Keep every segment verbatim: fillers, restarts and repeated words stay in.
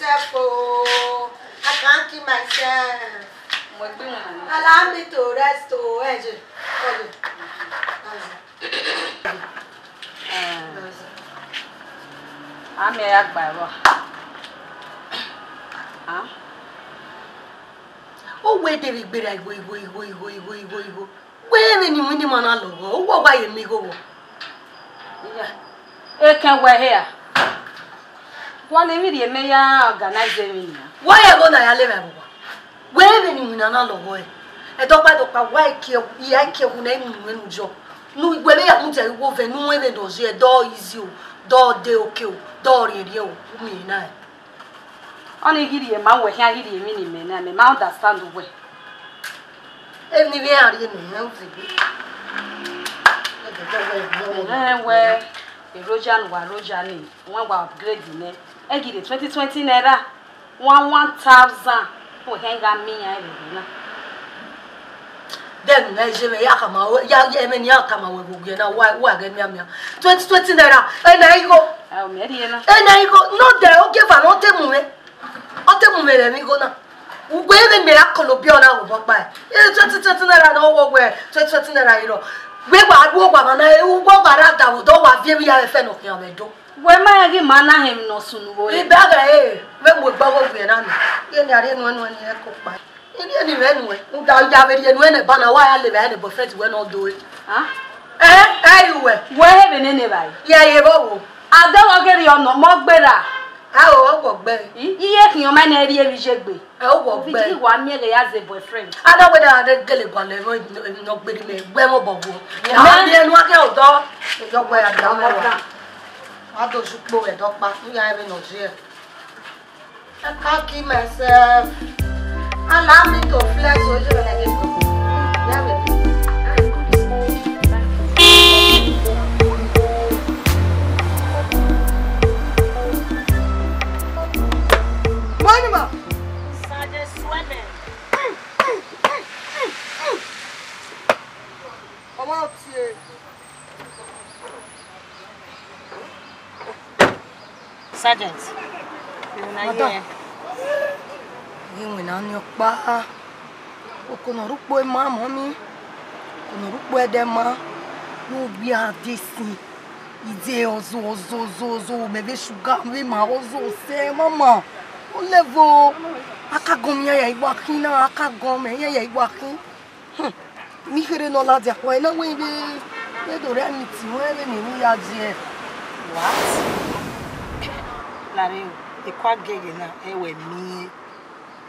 Myself, oh, I can't kill myself. Mo gbe wọn. Allow me to rest, oh, ẹ jẹ, ẹ jẹ. Eh, a miẹn ya gba ẹvbo. Ah. Ọ wẹ de vbe gberra igho, igho, igho. Wẹ vbene iwinna ima na lọghọ, uwẹ wa ye miẹn igho vbọ? Iya, ekẹn wẹ hia. Wa ne emwi rhie mẹ ya organize emwi nian. Wa ye ẹghẹ na ya le mwẹ vbe owa. Wẹ vbene iwinna na lọghọ ẹre. Ẹdọkpa, ẹdọkpa, wa i kie, I ya kie ẹwu ne I mu nuẹn ne u yọ. Ne uwẹ vbe ya mudia igho vẹ, ne uwẹ vbe dọ ye, dọ easy o, dọ de okay o, dọ rhiẹnrhiẹn o, u miẹn na rẹn. Ọni ghi rhie ma wẹ khian ghi rhie emwi ne imẹ na, mẹ ma understand uwẹ. Emwi ne I vbe rhie ne u zegbe. Ẹ wẹ, eroja ne uwa roja ni, wan wa upgrade nẹ. Ẹ ghi rhie twenty twenty naira, one one thousand, wẹ khian gha miẹn iran vbe na. Then ne ẹ je mwẹ ya khama, ya, ya, ẹmwẹ ne I ya tama wẹ vbe ogiẹ na, wa, wa ghẹ mianmian. Twenty twenty naira, ẹ na igho. Ẹ, ọ mẹ rhie na. Ẹ na igho, ne ọ dẹ ogieva ne ọ te mu mwẹ. Ọ te mu mwẹ rẹ emwi igho na. Ugbẹn vbe mẹ ra kọlọ biẹ ọna vbe obọ kpa ẹ. Ẹ twenty twenty naira ne ọ wọ wẹ twenty twenty naira i rrọọ. Wẹ wa ru owa mwa na, ẹ, ugbẹn wa ra da vbe odọ, wa viẹ vbe ya vbe fẹ ne ọ khian vbe do. Wẹ ma rẹn ghi ma na hẹn emwi ne ọ sunu vbe ore. Ibe a ghẹ re, vbe mu egbe ọghe ovbi ẹre na nọ. Iye ne a rhie nuẹn nuẹn ni ẹko kpa. Iye ne I rhie nuẹn nuẹn. Uda ya vbe rhie nuẹn nẹ ba na, wa ya lele ẹre ne boyfriend wẹ ne ọ do re. Ah? Ẹ, ẹ i ruẹ. Wẹ he vbe nene evbare. Ye ye vbe wo. Adọghọ ghe rhie ọnọ, mọ gberra. A o, ọ wọ gbe. I, iye khian ma nẹ rhie vbe iye gbe. Ẹ, ọ wọ gbe. Ovbi wa miẹn ghe ya zẹ boyfriend. A na wẹ da gele gualọ emwi ne ọ gberra mẹ, wẹ mọ bọ wo. Ya. A miẹn nu a ke odọ. Odọ wẹ a da mọ wa. A do ju kpo vbe ẹdọkpa, u ya vbe nọ je. I can't kill myself. Allow me to flex, oh, you gonna get go. Yeah, baby. Money, ma. Sergeant Swimming. Come out here. Sergeant, madam, ye. Ghi winna ọkpa, oko ne ọ rre ukpo ima mọ mi, oko ne ọ rre ukpo ẹdẹ ma, ne u gbe a de sin, ide ọzo, ọzo, ọzo, ọzo, mẹ vbe sugar, vbe ma ọzo, sẹ, mama, o level, a ka gọn mẹ iran ya igho akhin na, a ka gọn mẹ iran ya igho akhin. Hmm. Ivbi kherhe ne ọ ladian, wẹ na wẹ vbe, vbe do rhie meeting, wẹ vbene emwi ya die. What? Lare o, eku agiẹgiẹ na, ẹ wẹ miẹn,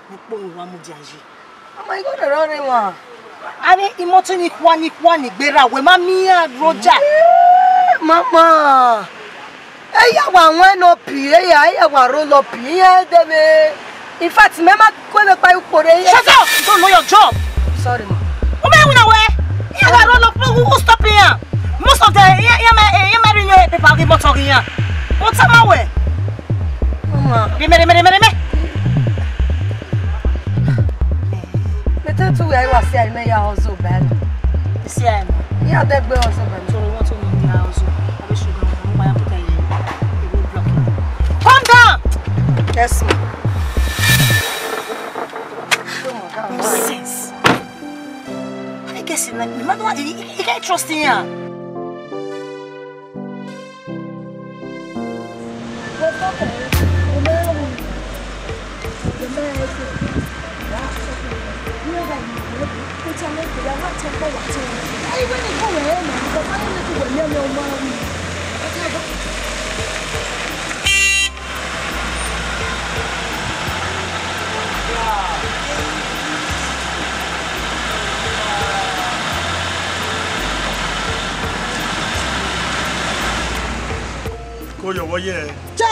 ne ukpo ne uwa mudia ye. Ama igho rre ọre wan. Avbe imọto ni khua, ni khua, ni gberra, wẹ ma miẹn iran roja. Eh, mama. Eya wa wan nọ pi, eya, eya wa roll up, iran de vbe. In fact, mẹ ma ku ẹmwẹ kpa ukpo rre. Shut up! You don't know your job. Sorry, ma. U ma winna wẹ? Iran wa roll up, who, who stop iran? Most of the, iran, iran ma, iran ma rhie paper ghi motor ghi iran. What's up, ma wẹ? Mama. Rhie mẹ, rhie mẹ, rhie mẹ, rhie mẹ. Mẹ te tu wẹ, I wa si a, mẹ ya hustle bad. I si a, ma. Iran de gbe hustle bad. So, what you mean, ya hustle? Calm down! Yes, ma. Nonsense. I guess you like me. Man, what, you, you can't trust him. Koyo, wọ ye? Che!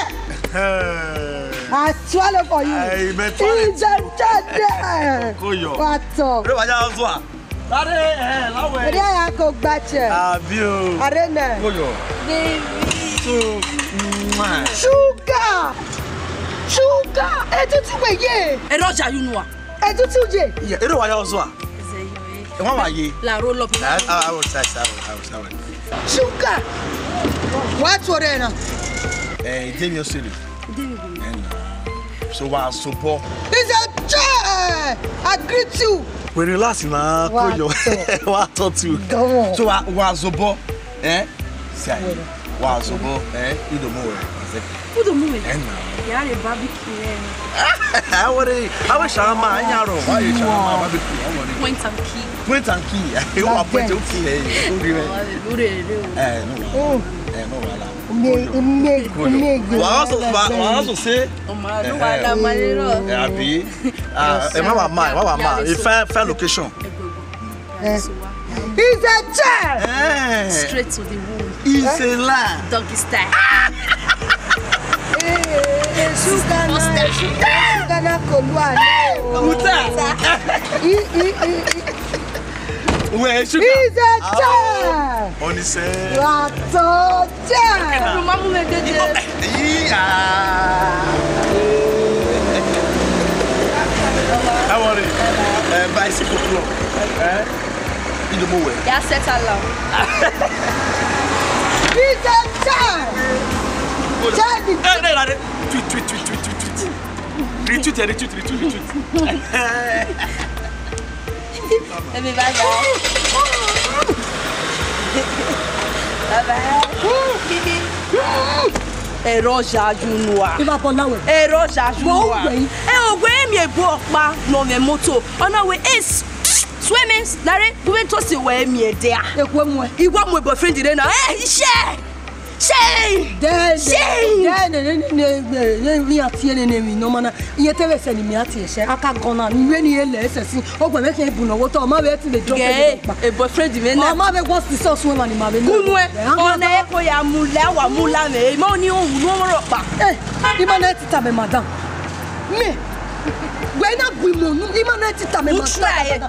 Hey. I swallow for you. Hey, me too. He's a chat there. Koyo. What? Re wa ya zua. Lare, eh, lawe. Eri aya ko gbache. Abi o. Are na. Koyo. Baby. So, mwah. Sugar. Sugar. Etutu wẹ ye. Ero ja yu nua. Etutu ye. Yeah, ero wa ya ozua. Eze yo, eh. E wa wa ye. La roll up. I, I, I will try, I will, I will, I will. Sugar. Wa tuorre na. Eh, ide mi osiri. Ide mi. Eh, na. So wa zobọ. He's a child. I greet you. We relax na, Wa koyo. Wa talk to you. Go on. So wa, wa zobọ. Eh? Say, Well. Wa zobọ. Eh? Idomu we. Udo mu we. Eh, na. Ya re barbecue, eh. I want to, I wish I had my, I want to shawarma, barbecue. I want to Point and key. Point and key. You are point and key. Eh, you do it. Ure, ure. Eh, no. Oh. Eh, no, wala. Ime, ime, ime, Wa also, wa, wa also say, Ọmọ àdúgbò Eh, eh. Alámọ̀lé náà. Eh, àbí? Ah, ẹ má wà máa, ẹ má wà máa. Ẹ fẹ́, fẹ́ location. Eh. He's a child. Eh. Straight to the womb. He's a lie. Doggy style. Eh, eh, eh, sugar na, sugar na kolu ale. Puta. I, i, i, i. Wẹ sugar. He's a child. Oníṣẹ́. Wa tọ. Jẹ́. Ẹnu máa mú mi dédé. Yíyá. Ẹ wọ rè. Ẹ, bicycle club. Ẹ, ìdòmò wẹ̀. Ya set alarm. Peter Chan. Charlie. Ẹ, ẹ, ẹ, tweet, tweet, tweet. Retweet, retweet, retweet, retweet. Baby, bye bye. Bye bye. Ẹrọ zhayu nua. Iba bọ na wẹ. Ẹrọ zhayu nua. Ẹ o wẹ mi ebo ọkpa nọ mwẹ moto. Ọna wẹ es. Swimming, nare, gu vbe to si wẹ mi ẹdẹ a. Eku emu ẹ. Iwa mu boyfriend rẹ na. Eh, iṣẹ. Shame! Then, Shame! Then, ne, ne, ne, mi a tie ne, ne, mi nọ ma na. Iye te vbe sẹ ne mi a tie sẹ, a ka gọn na, ni vbe ni ele ẹsẹ si, ọ gbẹ vbe khian bu nọ wo tọ, ọ ma vbe ti vbe drop Gẹ, e kpa. E boyfriend mwẹ na. Ọ ma vbe wọ si sọ sun ma ni ma vbe. Kunu ẹ, ọ na ẹ ko ya mu la, wa mu la mwẹ, ma ni o nu ọmọ rọ kpa. Eh, ima na ti ta mẹ madam. Me. Wẹ na bu imo nu, ima na ti ta mẹ madam. U try e.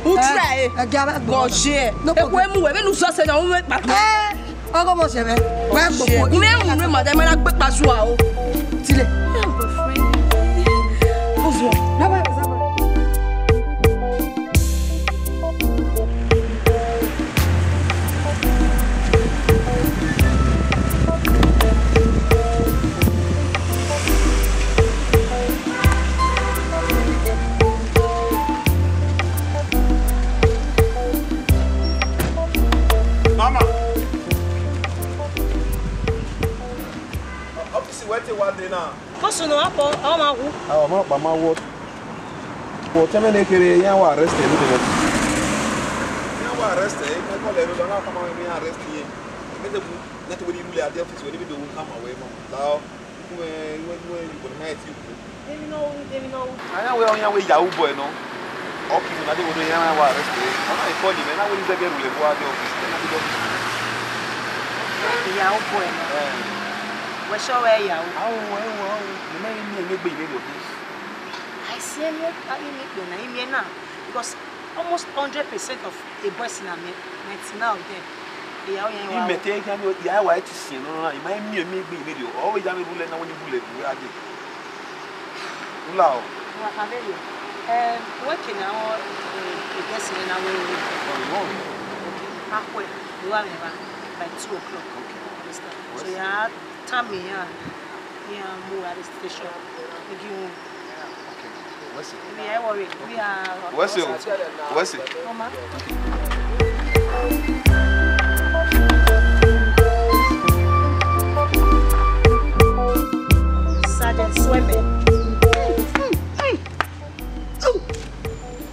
U try e. Ẹ gẹ ara gbọ. Gọ je. No problem. Eku emu wẹ, vbe nu sọ sẹ na, u mwẹ kpa. Eh. Ọgọ mọ sẹ vẹ, wẹ gbogbo. Mẹ unu mada ma na gbe kpa zua o. Tile. Uzuọ. Mama. Ọfisi wẹ te wa dee na? Bọsu nọ, a bọ, ọ ma wu. A, ọ ma kpa ma wọ. Wọ tẹmwẹ ne kherhe, iran wa arrest ẹre vbe. Iran wa arrest ẹre, iran call ẹre, ọ na khama wẹ iran arrest ẹre. Mẹ te bu, mẹ te wẹ ne I rhulẹ a de ọfisi wẹ, ne I vbe do khama wẹ ma. Lao, uwẹ, uwẹ, uwẹ, uwẹ, uwẹ, uwẹ, uwẹ, Emwi ne ọ ru, emwi ne ọ ru. A yan wẹ, ọ yan wẹ Yahoo boy nọ. Ọ kighi na deghẹ iran wa arrest ẹre. Ọ na call mẹ, na wẹ ne I zẹgẹ rhulẹ vbe a de ọfisi, na de ọfisi. Yahoo boy nọ. Eh. Wẹ sure wẹ Yahoo? Ao, ao, ao. Mẹ ma miẹn ẹmwẹ egbe ne rriọ. I see ẹmwẹ, a miẹn egbe na, I miẹn na. Because almost hundred percent of the boys in Ame, ninety-nine of them, they are all Imẹ te khian ni ya wa ẹre te siẹn nọ na, I ma miẹn emwi egbe ne rriọ. Ọ vbe ya vbe rhulẹ na, wẹ ne I rhulẹ vbe a dee. U la o. Wa kha vberriọ. Em, wẹ ke na, ọ, eh, e guest ne na wẹ ru. Ọ, no. Okay. Akhuẹ, I wa mwẹ evba by two o'clock. Okay. Understand? So, ya tama iran, iran mu arrest station. Igi wọn. Okay. Wẹ sẹ. Emi ẹ worry. We are Wẹ sẹ o. Wẹ sẹ. Mama. Sergeant Sweme.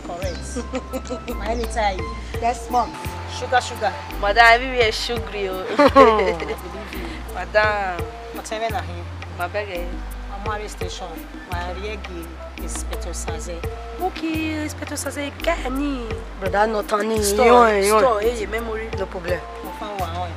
Correct. My anytime. Yes, mom. Sugar, sugar. Madam, everywhere sugary o. Madam. Ọtẹn mwẹ na hin. Ma bẹghe. Ọmọ arrest station. Wa rhie gie Inspector Saze. Okay, Inspector Saze, guy ni. Brother, no tan ni. Store, yo, yo. Store, eh, memory. No problem. Confirm wa on.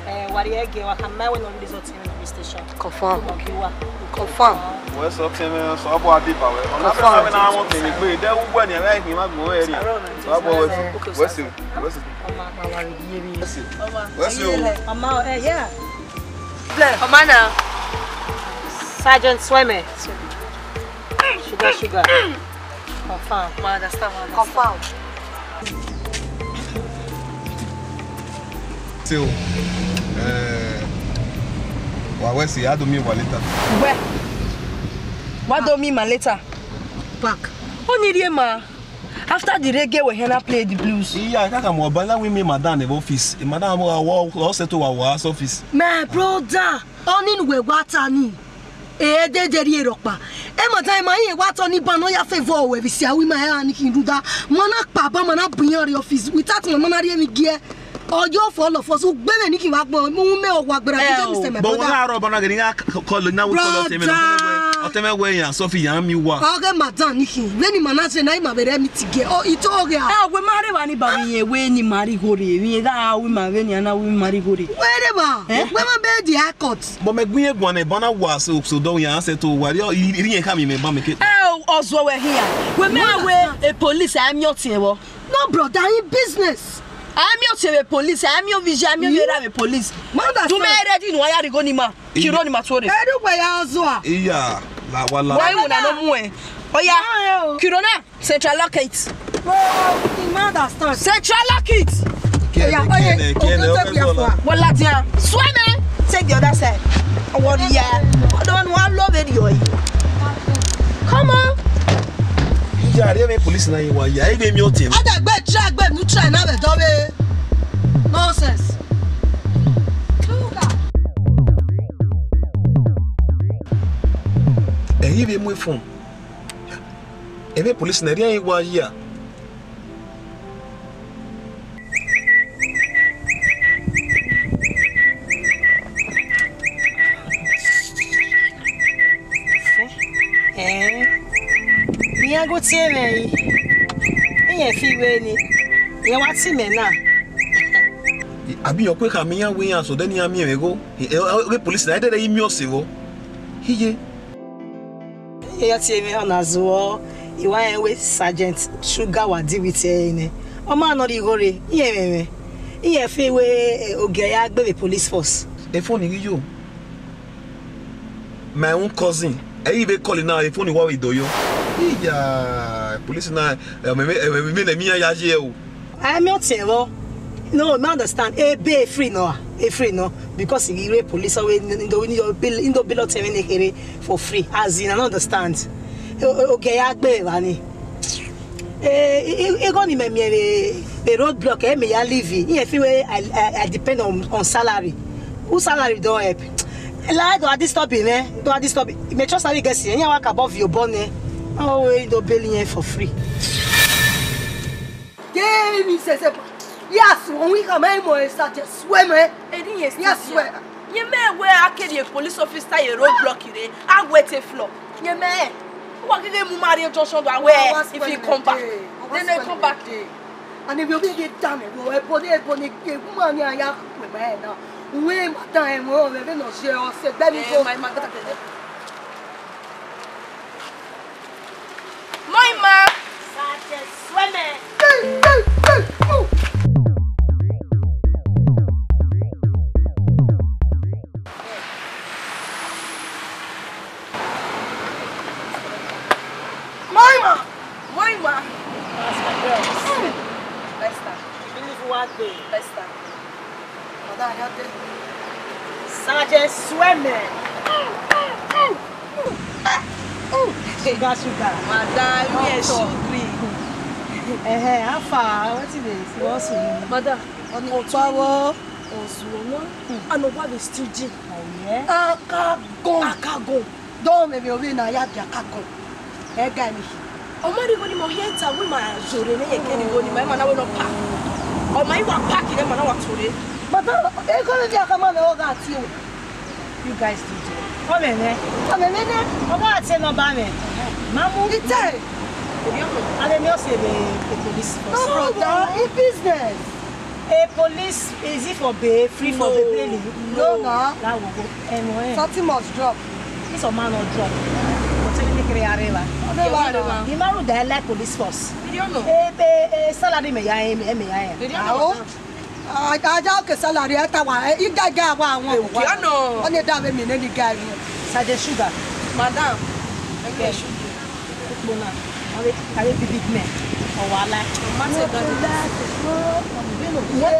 Eh, wa rhie gie, wa kha ma wẹ ne ọ release ọtẹn mwẹ na police station. Confirm. Okay, wa. Confirm. Wẹ sẹ ọtẹn mwẹ, sẹ abọ a deba wẹ. Confirm. Ọna na wọn tẹn egbe, de u wẹ ni, ẹ ghi ma gbọn wẹ ni. Sir, ọ na Sir, abọ wẹ, okay, wẹ sir. Sẹ, wẹ sẹ. Ọma, ma wa rhie gie. Wẹ sẹ. Ọma. Wẹ sẹ o. Ọma, eh, yeah. Ọma na. Sergeant Sweme. Sugar, sugar. Confirm. Ma understand, ma understand. Confirm. So, eh, wa wẹ sẹ, a do miẹn wa later. Wẹ. Wa do meet ma later. Back. Ọni rhie ma. After the reggae, we hena play the blues. Iya, kaka mo ba na we meet madam vbe office. Madam, wa, wa, wa settle wa, wa office. My brother, ọni ne uwẹ wa ta ni. E dede rhie rhọkpa. E madam, ma rẹn wa ta ọni ba ne ọ ya favour wẹ vbe sia wi ma ya ni khin rhunmwuda. Ma na kpa ba, ma na bu iran rrie office. Without ma, ma na rhie emwi giẹ. Ọyọ for all of us, ugbẹn mwẹ ne I khin vbe agbọn, mu mwẹ ọwa gberra, Jesus Christ, my brother. But wẹ gha rrọọ ba na ghe ne I gha call, na wẹ call ọtẹn mwẹ, ọtẹn mwẹ wẹ, ọtẹn mwẹ wẹ iran Sophie ya miẹn uwa. Ọghe madam ni khin, vbene ima na zẹ na, ima vbe rre meeting giẹ, ọ, I to ghe a. Ẹ, wẹ ma rre evba ni ba vbe irẹn wẹ ne ima rhie igho rre, emwi gha ru ima vbene a na ru ima rhie igho rre. Wẹ rre evba, wẹ ma be the high court. But mẹ gbẹn iran guan nẹ, ba na wa so, so dọ iran sẹ to wa, rhie, rhie iran khama mẹ ba mẹ ke. Ẹ, ọ zọ wẹ khian, wẹ mẹ wẹ e police a miẹn ọtiẹn vbọ. No, brother, in business. A miẹn ọtiẹn vbe police, a miẹn ovbi iye, a miẹn ovbi erha vbe police. Ma understand. Do mẹ ready ne uwa ya rhie igho ne ima, kiro ne ima tuorre. Erha uwẹ ya zua. Iya, la wa la. Wa iwinna ne ọ muẹn. Oya, kiro na, central lock it. Oh, I ma understand. Central lock it. Oya, oya, oya, oya, oya. Wẹ ladian. Suẹmẹ. Take the other side. Ọwọ rhia. Ọdọ ne uwa lo vberriọ. Come on. Iya, rhie emwi police na ye wa ya, e vbe miẹn ọtiẹn. A da gbe try, gbe mu try na vbe dọ vbe. Nonsense. Ẹ i vbe mu efun. Emwi police na rhie wa ya. Ẹẹn, iran gu tie mwẹ yi, iran fi wẹ ni, iran wa tie mẹ na. Abi ọ kue khama iran wẹ iran sẹ odẹ ne iran miẹn mwẹ igho, e, e, e, police na, ẹdẹrẹ i miẹn ọse vbọ. Iye. Iran tie mwẹ ọna zuọ, I wa rẹn wẹ Sergeant Sugar wa deal with ẹre nẹ. Ọ ma nọ rhie igho rre, iran mwẹ mwẹ. Iran fi wẹ, e, ogie ya gbe vbe police force. Efo ni ghi yo. My own cousin, ẹ i vbe call na, efo ni wa vbe do yo. Iya, police na, ẹ, mẹ, mẹ, mẹ, mẹ, mẹ, mẹ, ya ye o. A miẹn ọtiẹn vbọ. No, I ma understand. Ebe free nọ, e free nọ. Because I ghi rre police, ọ wẹ ne I do, ne I do bill, ne I do bill ọtiẹn mwẹ ne kherhe for free. As in, I no understand. O, o, ogie ya gbe evba ni. Eh, i, i, igho ni mẹ miẹn vbe, vbe road block, ẹ mẹ ya leave. Iran fi wẹ I, I, I depend on, on salary. Who salary don help? La do a disturb mwẹ, do a disturb. Mẹ trust salary get, iran wa ka bọ viọ obọ nẹ. Oh, we do bail iran for free. Ghe emwi sẹsẹ, ya suẹn, wi khama imo esa, je suẹn mẹ. Eri yẹn ya suẹn. Yẹn mẹ wẹ a kere police officer ye road block rre, a wẹ te flọ. Yẹn mẹ, wa gege mu ma rrie junction do a wẹ, if he come back, then he come back. And if you be get down, ebo ne, ebo ne, ebo ma ni a ya kpe ma na. Uwẹ ma dan emo, vbe no je o, se gbe mi go. My mother. Moi ma. Sa je suẹmẹ. Moi ma. Moi ma. That's my girl. Esther. Believe what day. Esther. Sa je suẹmẹ. Sugar, sugar. Madam, yes, sugary. Eh, how far? What is this? What's new? Madam, ọni ọkpa wo? Ozuọ na. Anọgba vbe studio. Oh, yeah? Akagon. Akagon. Dọ mwẹ vbe ovbi na ya dia ka gun. Ẹ ga emwi khin. Ọ ma rhie igho ni ma, ọ hiẹn ta wẹ ima zọre ne yeke rhie igho ni ma, ima na wẹ ne ọ park. Ọ ma i wa park ne ima na wa tuorre. Madam, ego vbe via khama mwẹ, ọ gha tie ruẹ. You guys do there. Ọ mẹ mwẹ. Ọ mẹ mwẹ nẹ. Ọ gha tie nọmba mwẹ. Ma mu. Ite. Avbe miẹn ọse vbe police force. No, brother, in business. A police, is it for bail, free for bail? No, no. That will go. Ẹnu ẹ. Something must drop. This man no drop. Kò tí ní kiri arẹwà. Arẹwà, arẹwà. Ìmárùn dẹ̀ like police force. Did you know? Ẹ, ẹ, ẹ, salary mẹ ya ẹ, ẹ mẹ ya ẹ. Did you know? Aja oke salary ẹ ta wa, ẹ, igaga wa wọn. Did you know? Ọ ni da we mi ne ni ga ẹ. Sergeant Sugar. Madam. Ẹgbẹ́ Sugar. Ukpo na, avbe, avbe big, big men, ọ wa la. Ma te ga ni. Wọ́n,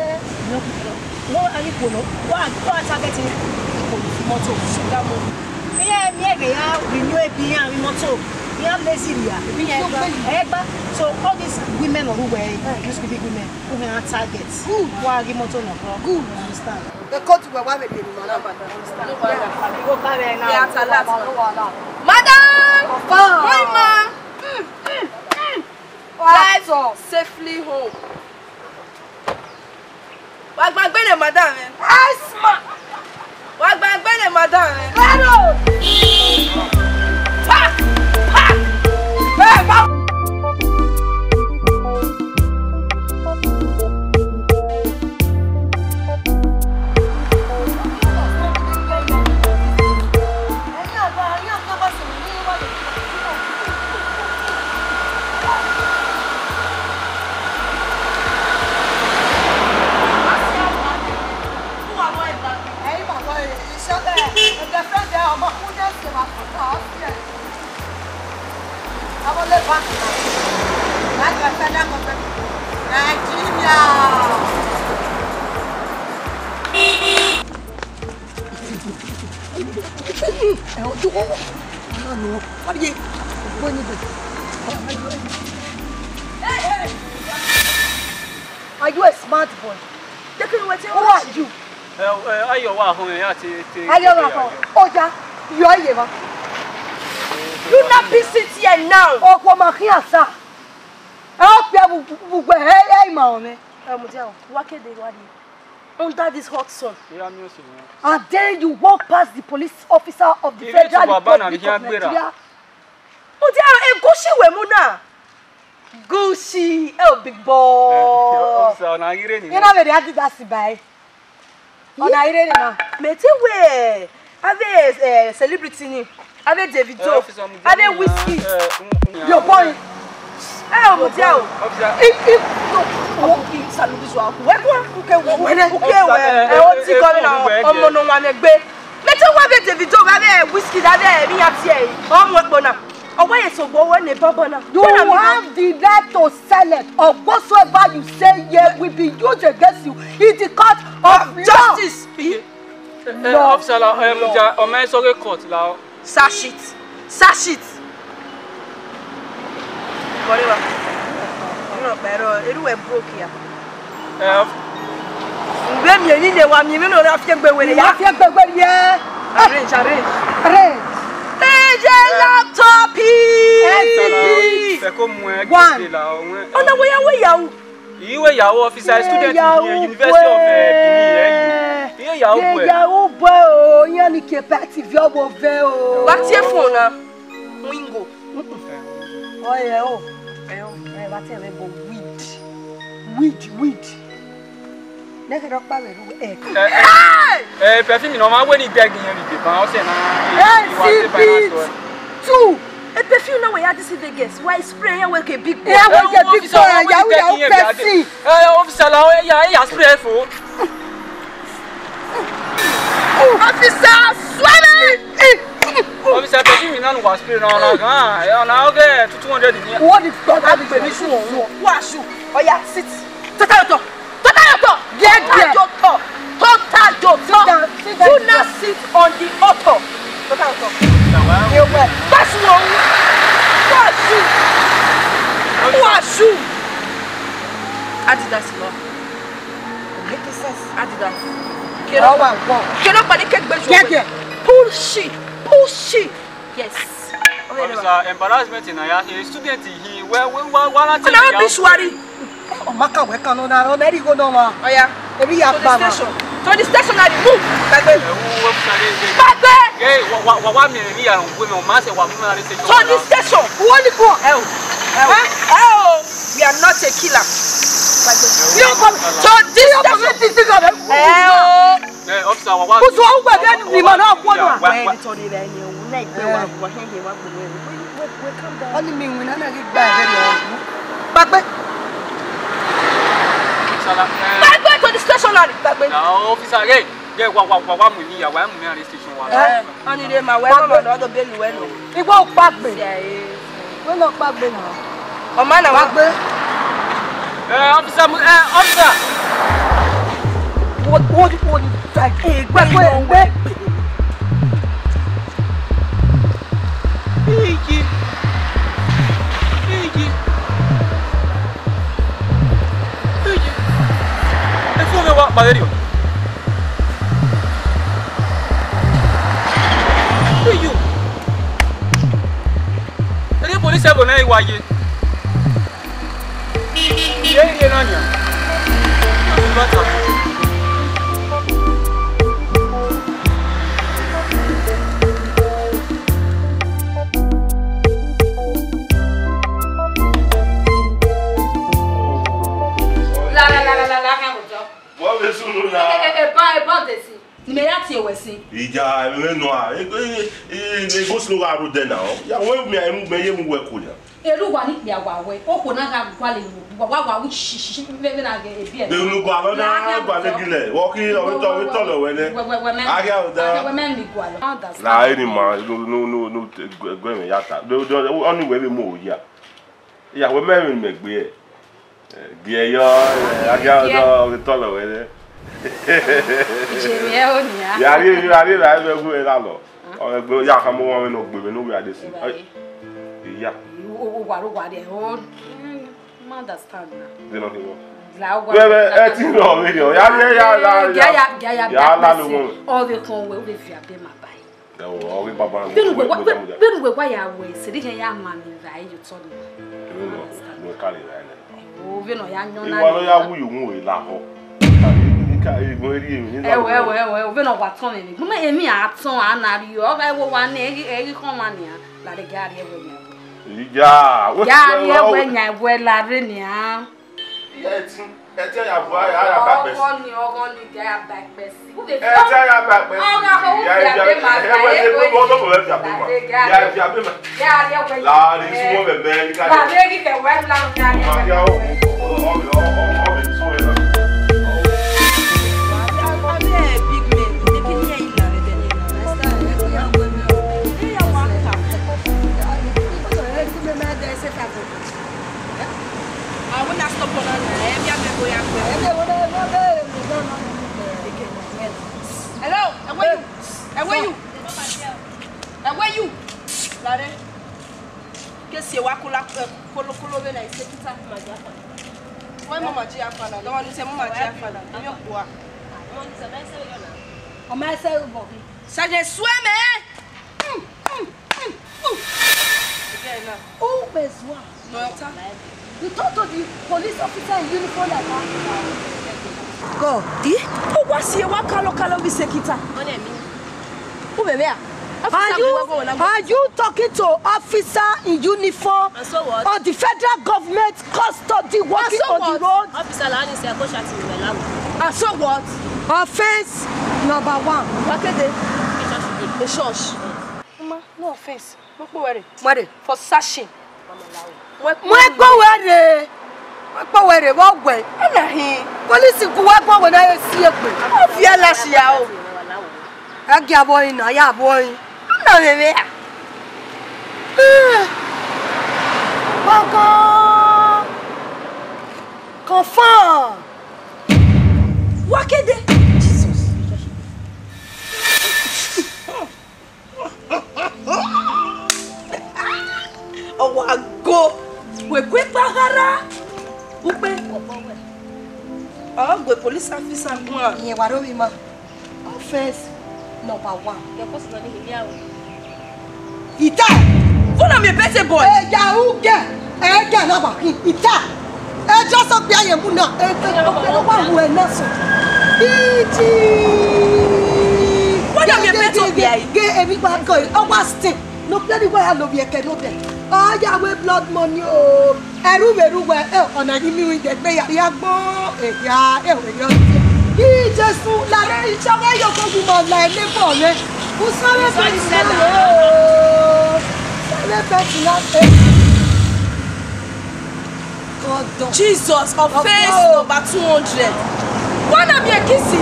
wọ́n, a ní kò lọ. Wọ́n á, wọ́n á target ikọ̀ mọ́tò. Sugar mummy. Iran miẹn ghe iran renew ebi iran vbe imọto, iran lazy ria. Ẹgba. So all these women or who were these big women who can target. Wa ghi imọto nọ kọ. Good. Understand? The court were wa vbe de ni mara. Understand? Madam! Confirm. Oi, ma! Mm, mm, mm. Drive safely home. Wa gba egbe ne madam mwẹ. Asma. Wa gba egbe ne madam mwẹ. Claro. Ha! Ha! Hey, ma- Nigeria. Are you a smart boy? Who are you? Ẹ, ẹ, ayọ wa họn ẹ, a te, te, Ayọ wa họn. Oya, yọ iye wa. You not be sit here now. Okhuo ma khian sa. Ẹ ọ kpia vbe ugbẹ, ẹ, ẹ ima ọmẹ. Ẹ, mudia o, wa kede wa di. Under this hot sun. Yeah, I'm used to it. And then you walk past the police officer of the Federal Republic of Nigeria. Mudia o, egusi wẹ mu na. Gucci, oh, big boy. Eh, officer, ọna ghi rre ni. Ina vbe Adidas ba e. Ọna ghi rre ni na. Mẹ te wẹ, avbe, eh, celebrity ni, avbe Davido, eh, officer, avbe Wizkid. Eh, mm, mm. Your boy. Eh, ọmọ dia o. Officer. If, if, no, ọmọ kì í salu visual. Wẹ kọ, uke wẹ, uke wẹ. Eh, o ti gọ na, ọmọ nọ wa mẹ gbe. Mẹ te wẹ avbe Davido, avbe Wizkid, avbe mi ya tie. Ọmọ ekpo na. Ọ wa ye sogbo wẹ ne bọbọ na. You have the right to silence, or whatsoever you say here will be used against you in the court of law. Justice. Eh, eh, officer, la, eh, mudia, ọ ma sọ ghe court la. Search it. Search it. Whatever. You know, but, uh, everywhere broke here. Eh, of- Vbe miẹn emwi ne wa miẹn emwi ne ọ na fi egbe werriẹ. Wa fi egbe werriẹ. Arrange, arrange. Arrange. D J Laptop. S C P. Fẹ ko mu ẹ gbe la, ọ wẹ. Ọna wẹ ya wẹ ya u. Iye wẹ ya u, officer, student in University of, eh, Benin, eh, you. Iye ya u bọ. Iye ya u bọ o, iran ni ke party viọ vbe ovẹ o. Wa tie phone na. Wingo. Ọyẹ o. Ẹ o. Ẹ, wa tie vbe bo weed. Weed, weed. Nẹghẹ ọkpa vbe ru ẹ. Eh, eh, perfume ne ọ ma wẹ ni bag yẹn ni deba, ọ sẹ na. Hey, see beat two. E perfume na wẹ ya this Vegas, why spray yẹn wẹ ke big boy? Yeah, wẹ ke big boy, ya wẹ ya perfume. Eh, officer, la, ya, ya spray fo. Officer, swallow. Officer, perfume na nu wa spray na, na gan, eh, na oge two hundred ni. What the fuck? Agbe ni su o. Wa su. Oya, sit. Tata your tongue. Tata your tongue. Get there. Tata your tongue. Tata your tongue. Sit down, sit down. Do not sit on the auto. Tata your tongue. Ye wẹ. Pass you on. Pass you. Pass you. Adidas lọ. Make sense. Adidas. Kero. Ọwa gbọ. Kero pali kegbe ju. Get there. Pull shit. Pull shit. Yes. Officer, embarrassment na ya, eh, student hin, wẹ, wẹ, wa, wa na ti. Ọna ya. Obituary. Ọ ma ka wẹ kan nọ na, ọ na ri igho nọ ma. Ọya. Emwi ya gba ma. To the station. To the stationary. Move. Gbagbe. Ẹ, wo, wo, officer, eh, eh. Gbagbe. Eh, wa, wa, wa, wa mi, emwi ya run gbe mi, ọ ma sẹ wa mu mi na re station. To the station. Wo ni ko. Ẹ o. Ẹ o. Eh? Ẹ o. We are not a killer. Gbagbe. Yo, come. To the station. Ẹ o. Eh, officer, wa, wa. Kutu, wa, wa, wa, ni ma na khuo na. Wa, wa. Wẹ, editor ni rẹ ni, o, na igbe wa, wa, hẹn, hẹn, wa, gbe wẹ. Wẹ, wẹ, wẹ, calm down. Ọni mi win na na ghi gba ẹghẹ rẹ. Gbagbe. Officer, la, eh. Gbagbe to the stationary, gbagbe. Na, officer, hey, yeah, wa, wa, wa, wa mu ni ya, wa mu ni arrest station wa. Eh? Ọni re ma wẹ, wa, wa, wa, do belu wẹ no. Igbo kpagbe. Wẹ nọ kpagbe na. Ọ ma na wa. Kpagbe. Eh, officer, mu-, eh, officer. Wo, wo, wo, eh, gbe, gbe, gbe. Valerio. Who you? Ẹ police ẹvbo ne I wa ye. Iye iye na nia. La, la, la, la, la, la, hẹn vbe otọ. Vbọ vbe sunu na? E, e, e, eba, eba desi. Ne imẹ ya tie wẹ sin. Iya, ẹmwẹ nọ a, e, e, e, e, e, go slow gha rode na. Ya, wẹ mi a, mu, mẹ ye mu wẹ ko ya. Erha uwa ni kpia wa wẹ, okhuo na gha gualọ enu, wa, wa, wa, wi shi, shi, shi, vbe, vbe na ghe ebiẹ. De unu gualọ na, gualọ gilẹ. Wọ ki, ọ vbe tọ, ọ vbe tọ lọ wẹ nẹ. Wẹ, wẹ, wẹ mẹ. A ghi a da. Wẹ mẹ mi gualọ. La eni ma, no, no, no, no, gu-, gu-, ẹmwẹ ya ta. Do, do, ọni wẹ vbe mu oya. Iya, wẹ mẹ vbe mẹ gbe ẹ. Gie yọ, a ghi a da, ọ vbe tọ lọ wẹ nẹ. Jere ẹ o nia. Ya rie, ya rie la vbe gu ẹ la lọ. Ọ vbe gbe ya khama ọmwa mwẹ ne ọ gbe mwẹ ne uwẹ a de sin. Iya. Uwa, uwa, o, ma understand na. De nọ khin wọ. La uwa. Wẹ, wẹ, ẹ ti nọ vbe nọ. Ya rie, ya la, ya, ya, ya, ya la lo wọ. Ọ vbe kọn wẹ, u vbe viọ abe ma ba yi. Ẹwọ, ọ ghi baba. Vbene uwẹ wa, vbene uwẹ wa ya wẹ, sẹ de khian ya ma mi ra ye otọ ni. Vbene ọ, vbene ọ kare ra nẹ. O, vbene ọ ya yọn na. Iwa nọ ya wu yo mu lahọ. Ka, ka, egbọn eri emwi ni. Ẹwọ, ẹwọ, ẹwọ, ẹwọ, vbene ọ wa tọn mwẹ. Gu mẹ emwi a tọn a na rri, ọ gha wo wa nẹ, ẹ ghi, ẹ ghi khọn ma nian. Lare ga rrie ẹwẹ nia. Iya, ya rrie ẹwẹ nia, ẹwẹ lare nian. Iya, ẹtin. Ẹtin ya bu aya, aya ba kpẹsi. Ọghọ ni, ọghọ ni, dia ya ba kpẹsi. Ẹtin ya ba kpẹsi. Ọgha ho, ya, ya, ya, be ma, ya, ya, ya, be ma, ya, ya, be ma. Ya, ya, be ma. La, ni sumo be, be, ni ka. La, be, ni ke, we, la, ya, ya, ma, ya, o, o, o, o, o, o, so, e, la. Big man, they can hear you, la, they can hear you. They are one. Àwọn náà stop ọ̀nà náà, ẹ bí abẹ́ bóyá pé. Hello, ẹ wẹ́ yù, ẹ wẹ́ yù, ẹ wẹ́ yù. Lare, kesi wa kola, ẹ, kolo, kolo be na ise kita. Wọ́n mọ̀ màjí afa náà, dọ́wọ́ ní sẹ́ mọ̀ màjí afa náà, èmi ò gbọ́ a. Ọmọ ẹsẹ̀ rúbọ̀. Sergeant, sue me! Who is what? You talk to the police officer in uniform like that? God, eh? Ó wá sí ẹ wá kálọ kálọ bí sekita. Who be there? Are you, are you talking to officer in uniform of the federal government custody working on the road? Officer la ni se ko shati mi la. And so what? Offense number one. Wakede. A church. Ma, no offense. Mo kpo wẹre. Wẹre. For searching. Mo kpo wẹre. Mo kpo wẹre, vbe wẹ. Anahin. Police gu wa gbọ wẹ na ye si egbe. Ó fi ẹ lashia o. A gia vbọ rin na, ya vbọ rin. Ana vbe vbe a. Gbọngàn. Confirm. Wakede. Jesus. Ọ wa go, wẹ gu ekpa khara, ukpe. Ọ gu police officer guan. Iyẹn wa ro vbe ima. Offense number one. Ita. Vbọ na miẹn bete boy? Eya ugẹ, ẹgẹ na ba khin. Ita. Ẹjọ sọ pé ayẹ mu na, ẹgbẹ ọkpẹlẹ wa hu ẹ na sọ. Iji. Vbọ na miẹn bete okpia yi? Ge emi gba kọ, ọ wa stin. No play the way I love you, kẹ no bẹ. Ọ ya we blood money o. Ẹrhu vbe rhu wẹ, ẹ, ọna ghi miẹn uwẹ dẹ, gbe ya, ya gbọn, ehia, ẹ, wẹ yọ. Ii, Jesu, lare ichọghẹ yo ko gu ma la ẹne bọ mwẹ. Usọrẹ bẹti na o. Usọrẹ bẹti na o. Jesus, offense number two hundred. Wẹ na miẹn ekisi?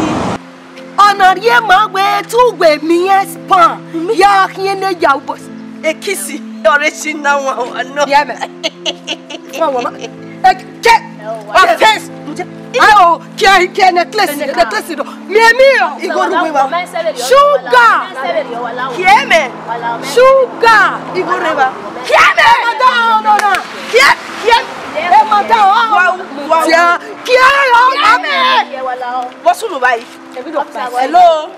Ọna rhie ma wẹ te uwẹ miẹn span ya khian ne ya ubọs. Ekisi ọre si na wan wa nọ. Biẹ mẹ. Wan wa ma. Eke. Offense. Ayo, kia, kia necklace, necklace do. Mi, mi o. Igho ru we wa. Sugar. Kie mẹ. Sugar. Igho ru wa. Kie mẹ. Madam, no, no. Kie, kie. Eh, madam. Wa, wa. Tia. Kie yo, ame. Vbọ sunu vbe yi? Hello.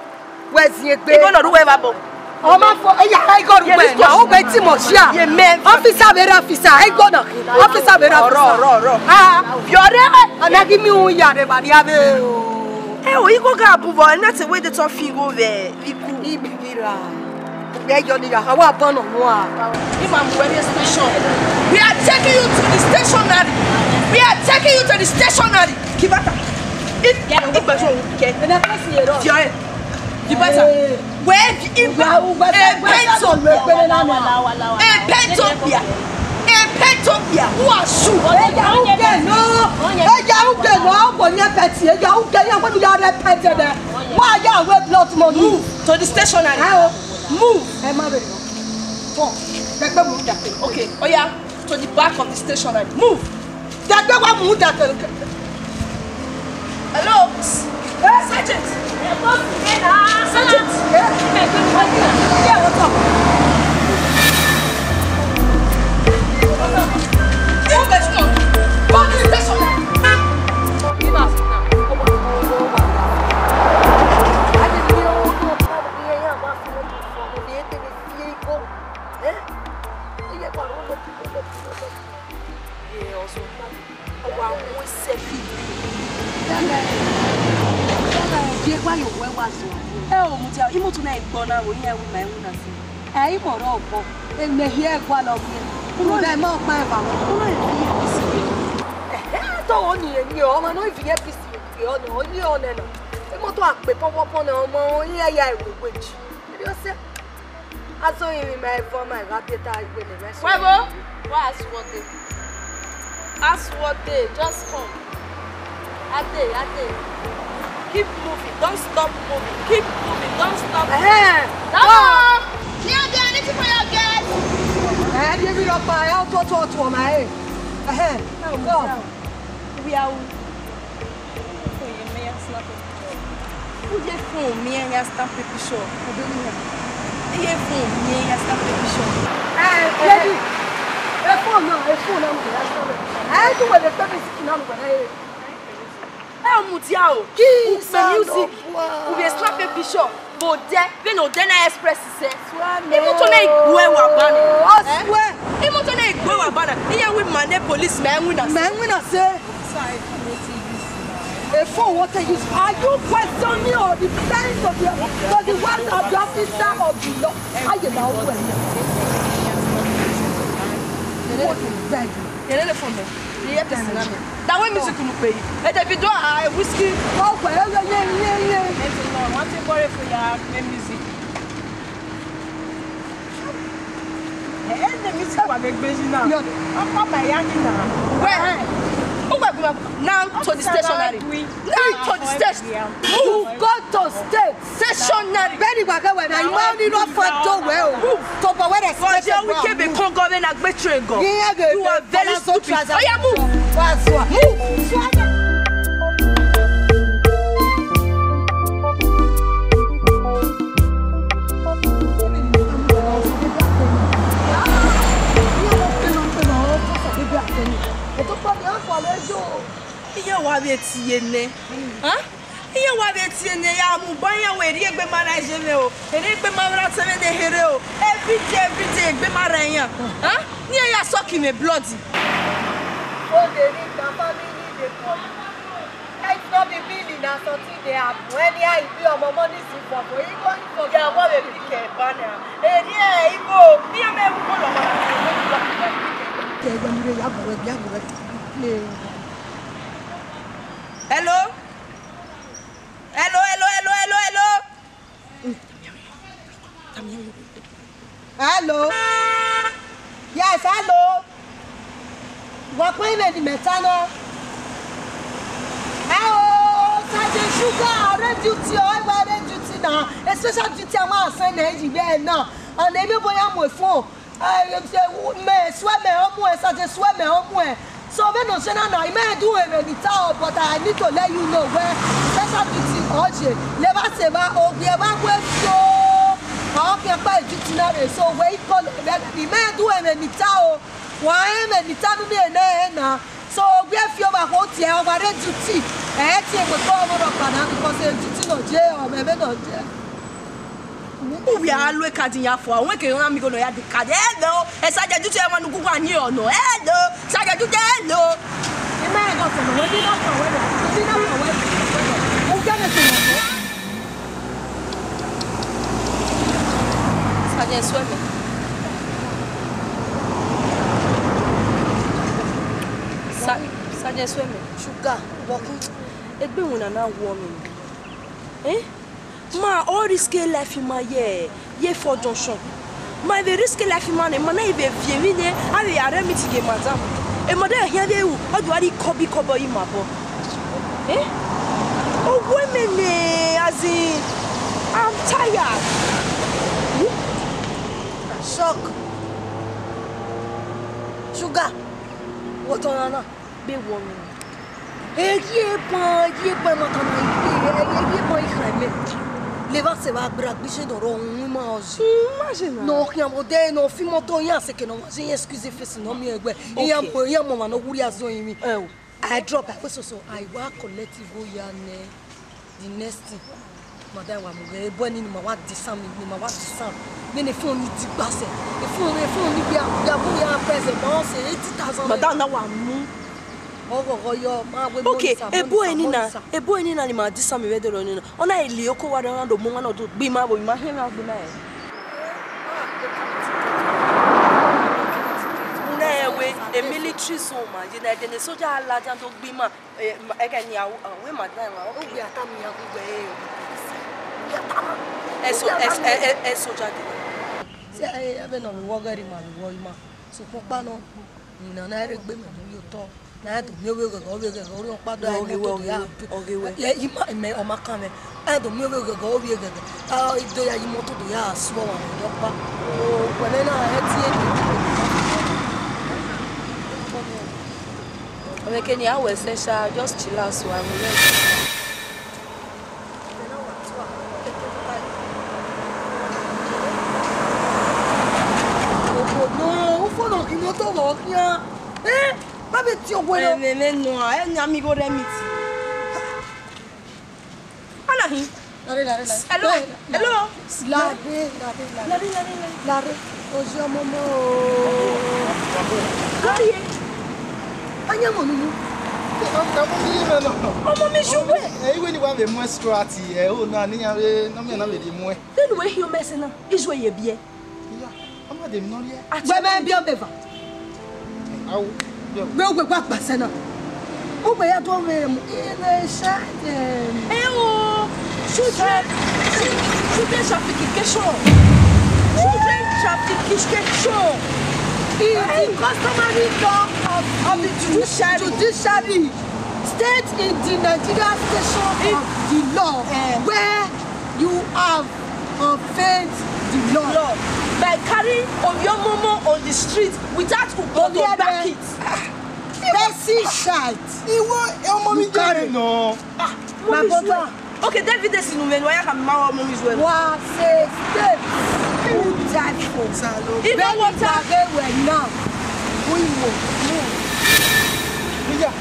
Wẹ ziengbe. Igho nọ ru wẹ vbe abọ. Ọ ma fọ, eya, igho ru wẹ na, u gbe ti mọ sia. Ye mẹ. Officer vbe re officer, igho nọ. Officer vbe re officer. Ọrọ, ọrọ, ọrọ. Ah. Fiore. Ana gi mi un ya re ba dia ve o. E o, igho ga bu vbọ, na te wẹ de tọ fi igho vbe iku. Ibi gira. Wẹ yọ ni ya, a wa bọ nọ nua. Ima mu wẹ rrie station. We are taking you to the stationery. We are taking you to the stationery. Kibata. If you go back to, okay. Ena ka si ero. Fiore. Kibata. Wẹ, if you, a peto. A peto bia. A peto bia. Who are you? Eya u ke nọ. Eya u ke nọ. Ọgbọ yẹn pẹti. Eya u ke yẹn, wẹ mi ya rẹ pẹti dẹ. Wa ya wẹ blood money. Move to the stationery. Ayo. Move. Ẹ má bẹ̀rẹ̀. Fọ. Dẹgbẹ mu da. Okay, oya, to the back of the stationery. Move. Dẹgbẹ wa mu da. Hello. Eh, Sergeant. Sergeant. Eh? Yeah, what's up? Come on. Come to the stationery. Ye ọzọ, ọ wa mu selfie. Ye wa yo wẹ wa zọ. Ẹ o, mudia, imoto na i gbọ na, wo iran wu ma iwu na se. Ẹ, imọ rẹ ọgbọ, emẹ hiẹ gualọ gbe. Unu na ima ọkpa eva. Unu na i fi ye pisi. Ẹhẹ, to wo ni eni ọmọ no i fi ye pisi. Ke ọnẹ, ọ ye ọnẹ na. Imoto akpe pọnpọnpọn na, ọmọ, ọ ye ya ewe weji. Eri ọse. Aso rinmwian ma evọ ma gha biẹ ta egbe ne mwẹ so. Wẹ vbo? Wa a suọ dee. A suọ dee, just come. A dee, a dee. Keep moving, don't stop moving. Keep moving, don't stop. Ẹhẹn. Come on. Clear there, anything for your guest. Ẹ, di ebi rọkpa, ẹ, ọtuọtu ọtuọ ma ẹ. Ẹhẹn. Come. We are. Uye phone miẹn ya snap picture. Iye phone miẹn ya snap picture. Eh, lady, e phone na, e phone na mu ya snap picture. Eh, tu wẹ vbe kpe music na mu wẹ na ye. Eh, mudia o. Ki u kpe music. U vbe snap picture. Vbe odẹ, vbene odẹ na express sẹ. Imoto na i gbe uẹ wa ba na. Ọ suẹ. Imoto na i gbe uẹ wa ba na. Iran wi ma ne police ma winna. Ma winna sẹ. A phone what they use. Are you questioning or replying to the, to the words of the officer of the law? Aye na wo. What is that? Yẹrẹ lẹ phone mẹ. Yẹ pisi na mẹ. That way music unu pe yi. E Davido, ah, Wizkid. Oh, well, yeah, yeah, yeah, yeah. Ẹsẹ náà, wọ́n ti bọ́rẹ̀ fún ya play music. Ẹ, ẹ, the music wa vbe gbe yi na. Yeah. Ọkọ ma ya ni na. Wẹ, u gbe gun now to the stationery. Now to the station. You go to state. Stationery. Very well, well, now you only not for the well. Move. To go where the station. Kọjá wíkẹ́ bẹ̀ kán gọ́ọ̀mẹ̀ náà gbé train gan. You are very stupid. Oya, move. Move. Iye wa vbe tie nẹ. Hẹn? Iye wa vbe tie nẹ ya mu ba iran wẹ, erriegbe ma na ye mwẹ o. Erriegbe ma vbe na sẹ mwẹ ne here o. Every day, every day, egbe ma rre iran. Hẹn? Ne iran ya suck mwẹ blood. All the rich and family dey call you. If no be Billy, na something dey happen. Anyhow e be, ọmọ money si for for. He go, he go get one wey pick e banner. Eri e, he go. Me and me, we go lọ. Hello? Hello, hello, hello, hello, hello? Hello? Yes, hello? Wa kpẹn mwẹ ne imẹ ta nọ. Hello, Sergeant Sugar, a rre duty o, ẹ wa rre duty na. Special duty a ma sẹ nẹ yi vbe na. And emi obọ ya mu phone. Mẹ suẹ mẹ ọ muẹn, Sergeant suẹ mẹ ọ muẹn. So vbene ọ sẹ na na, I ma rẹn do ẹmwẹ ne I ta o, but I need to let you know wẹ special duty ọ ye. Levba sẹ evba, ogie vbe a wẹ so. A ọ khian kpa duty na rre, so wẹ I call ẹmwẹ, I ma rẹn do ẹmwẹ ne I ta o. Wa rẹn ẹmwẹ ne I ta ne u miẹn nẹ na. So, wẹ fi ovba kho tie, ọ wa rre duty. Ẹ tie egbe kọ ọmọ rhọkpa na, because duty nọ je, ọ mwẹ vbene ọ je. Uwẹ a lu eka din ya fua, uwẹ ke rọnna miẹn igho nọ ya de ka de. Hello, esa jẹ duty, ẹ ma nu gugu a ni ọnọ. Hello, esa jẹ duty, hello. Ima ẹghẹ ọtẹn nọ, wẹ di na kan wẹ nọ, wẹ di na kan wẹ nọ. U kẹ ne sunu. Sajẹ suẹmẹ. Sa-, sajẹ suẹmẹ. Sugar, walking. Egbe winna na wọ mwẹ. Eh? Ma ọ risk life ma ye, ye for junction. Ma vbe risk life ma nẹ, ma na vbe viọ emwi nẹ, a vbe ya rre meeting ye madam. E madam khian vbe ru, ọ do a rhie kọbọ kọbọ yi ma bọ. Eh? Owo mwẹ nẹ, as in, I'm tired. Hmm? Shock. Sugar, what on na? Be worry. Egie ban, egie ban, ma tama igbe, egie ban ikha mẹ. Levba sẹ vbe agbera gbise dọrọ, uhunmwu ima ọzi. Imagine. Ne ọ khian vbe odẹ, ne ọ fi imọto yan seke ne ọ wa zẹ iran excuse face ne ọ miẹn ẹgbẹ. Iran Okay. mọ, iran mọ ọmwa ne ọ wurria zẹ orinmwi. Ẹ o. I drop, I go so so, I wa collect igho ya nẹ. The next thing, madam wa mu ghe, ebo ẹni ne ima wa disan mi, ne ima wa disan. Vbene phone ni digba sẹ, phone, phone ni bia, bia bu ya present, ma ọ sẹ eighty thousand naira. Madam na wa mu. Ọghọghọ yọ, ma wẹ Okay, money, sir, ebo money, sir, ẹni money, na, sir. Ebo ẹni na ne ima disan mi vbe dọrọ ni na. Ọ na le oko wa dọ na do mu ọmwa na do gbe ima vbe ima hiẹn mwa gbe ima rẹn. Una ẹwe, a military zone ma, ye na ẹdẹ ne soja ladian do gbe ima. Eh, ma-, ẹghẹ ni a, a, wẹ madam wa, okay. Uwẹ a tama iran gu wẹ, eh, uwẹ a tama. Ẹ so, ẹ, ẹ, ẹ, ẹ soja de. Sẹ, eh, ẹvbo ne ọ vbe wọ ghẹ rre ima vbe wọ ima. Sokpan ọkpa nọ, ne a na rre egbe mẹ mu ye otọ, ne a do miẹn ovbi oghẹghẹ, ovbi oghẹghẹ, orhiọn ọkpa do a Ọghe imọto wẹ, do ya ọghe wẹ, ọghe wẹ. Ye, ima, mẹ, ọ ma kan mwẹ. A do miẹn ovbi oghẹghẹ, ovbi oghẹghẹ. A do ya ye imọto do ya suọ ọmwa vbe ọkpa. O, wẹ nẹ na, ẹ tie. Ọmọ kene a wẹ sẹ sha, just chill out, so I will rest. No, ufo nọ khin ne ọ tọ vbe ọ khian. Eh, ma vbe tie owẹ nọ. Ẹmwẹ mwẹ nọ, ẹ na mi gho rẹ meeting. Ana hin. Lare, lare, lare. Hello, hello. Lare, lare, lare. Lare, lare, lare. Lare. Ozi ọmọ mẹ o. Lare. Anya mọ nunu. Ọmọ mi ye mẹ nọ. Ọmọ mi shuwe. Ẹ, iwe ni wa vbe mu extra ti ẹ, o na ni ya vbe, nọ mẹ na vbe rhie mu ẹ. Then we hear me say na, is where you be. Iya, a ma de emwi ne ọ rhie. Wẹ mẹ biẹ ọmọ eva. Awo, biẹ. Wẹ wẹ wa gba sẹ na. Ugbẹ ya do mwẹ mu. Ire sha de. Eh, oh, children, children traffication. Children traffication. In the customary law of, of the judiciary. Judiciary. State in the Nigeria station of the law where you have offend the law. Law by carrying Oviomomo on the street without uko to back it. Person child. Iwọ ọmọ mi jẹ nọ. Ah, my brother. Okay, the evidence in Umenua ya can ma ọmọ mi well. Wa say stay. Who died for? Ibo water. Who you? Iya.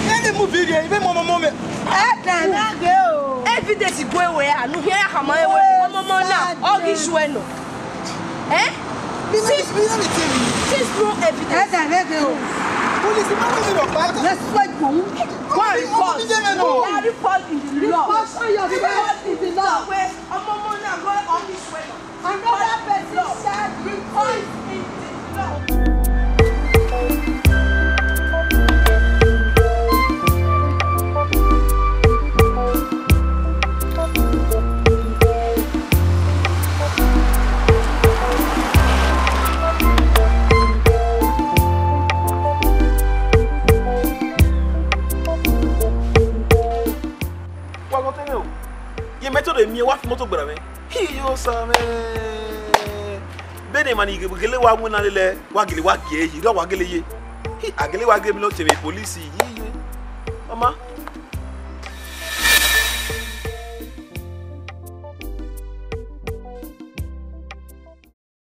Ẹ lè mú video, ibe mọ ọmọ mọ mẹ. Ẹ kàn án gbé o. Evidence go away, anu here kama ewe, ọmọ mọ na, ọ ghi shuẹ nọ. Eh? Since, since no evidence. Ẹ dà rẹ gbé o. Police, ma wẹ mi lọ pa. Let's fight for who? Go and report. Go and report in the law. Report on your report in the law. Ọmọ mọ na, go, ọ ghi shuẹ nọ. Another person shall be killed. Wa ghọtẹ mwẹ o. Ye mẹ to de miẹn wa fi moto gberra mwẹ. Hi, yo, sa mwẹ. Bene emwa ni gele wa winna lele, wa gele wa gie yi, rọ wa gele ye. Hi, a gele wa gele mi lọ tie emwi police, hi, yo. Mama.